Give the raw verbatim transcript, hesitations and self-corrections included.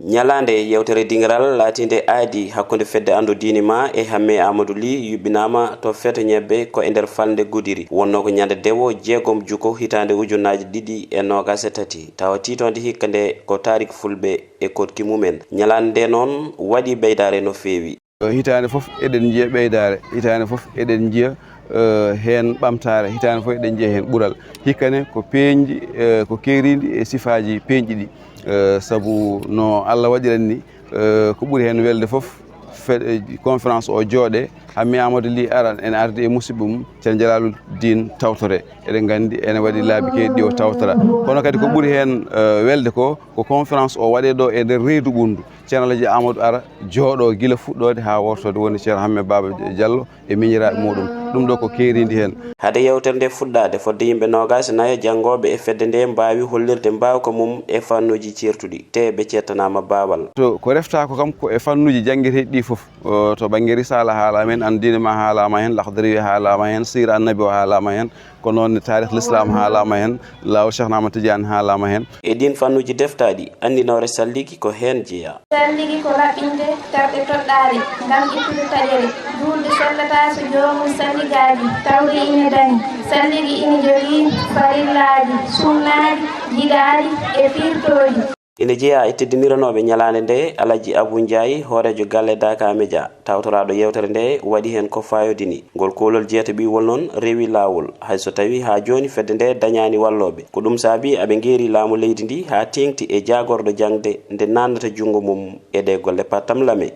Ñalaande yewtere dingiral laatiinde aadi hakkunde fedde Anndu Diine Maa e Hammee Aamadu Lih yuɓɓinaama to Feeto Ñebbe ko e nder falnde Gudiri. Wonnoo ko ñande dewo jeegom juko hitaande ujunnaaji ɗiɗi e noogaas e tati. Tawa tiitoonde hikka nde ko Tarik Fulɓe e koɗki mum en. Ñalaande nde noon waɗii ɓeydaare no feewi. Hitaande fof eɗen njiya ɓeydaare, hitaande fof eɗen njiya eh, heen ɓamtaare, hitaande fof eɗen njiya heen ɓural. Hikka ne ko peeñɗi, eh, ko keeriindi e sifaaji peeñɗi ɗi. Eh, sabu no Allah waɗiran ni, eh, ko ɓuri heen welde fof, fe- eh, conférence o jooɗe, Hammee Aamadu Lih ara, ene ardi e musidɓe mum, Ceerno Jalaaluddin tawtore. Eɗen nganndi ene waɗi laabi keewɗi o tawtora. Kono kadi ko ɓuri heen eh, welde ko, ko conférence o waɗee ɗo e nder reedu ɓunndu. Ceerno Alhaji Aamadu ara jooɗo gila fuɗɗoode haa wortoode, woni Ceerno Hammee Baaba Jallo e miñiraaɓe muɗum. Ɗum ɗo ko keeriindi heen. Hade yewtere nde fuɗɗaade, fodde yimɓe noogaas e nayo janngooɓe e fedde nde mbaawi hollirde mbaawka mum e fannuuji ceertuɗi, tee ɓe cettanaama baawal. To ko reftaa ko kam ko e fannuuji janngeteeɗi ɗi fof. O, to bannge risaala haalaama heen, Anndu Diine Maa haalaama heen, Laxdari haalaama heen, Siira Annabi o haalaama heen, ko noon ne taarikh l'islam haalaama heen, laawol Cheikh Ahmad Tidiane haalaama heen. E ɗiin fannuuji deftaaɗi, anndinoore salligi ko heen jeyaa. Salligi ko raɓɓinde terɗe toɗɗaare ngam ittude taƴere, juulde sellataa so joomum salligaaji, tawde ine dañi. Salligi ine jogii farillaaji, sunnaaji, giɗaaɗi e fiirtooji. Ine jeyaa e teddiniranooɓe ñalaande nde, Alhaji Abuu Njaay, hooreejo galle Daaka Media, tawtoraaɗo yewtere nde, waɗi heen ko faayodini. Ngol koolol jeetaɓiwol noon rewi laawol, hay so tawii haa jooni fedde nde dañaani wallooɓe. Ko ɗum saabii aɓe ngeeri laamu leydi ndi haa teeŋti e jaagorɗo jaŋde nde naatnata junngo mum e ɗee golle pattamlame.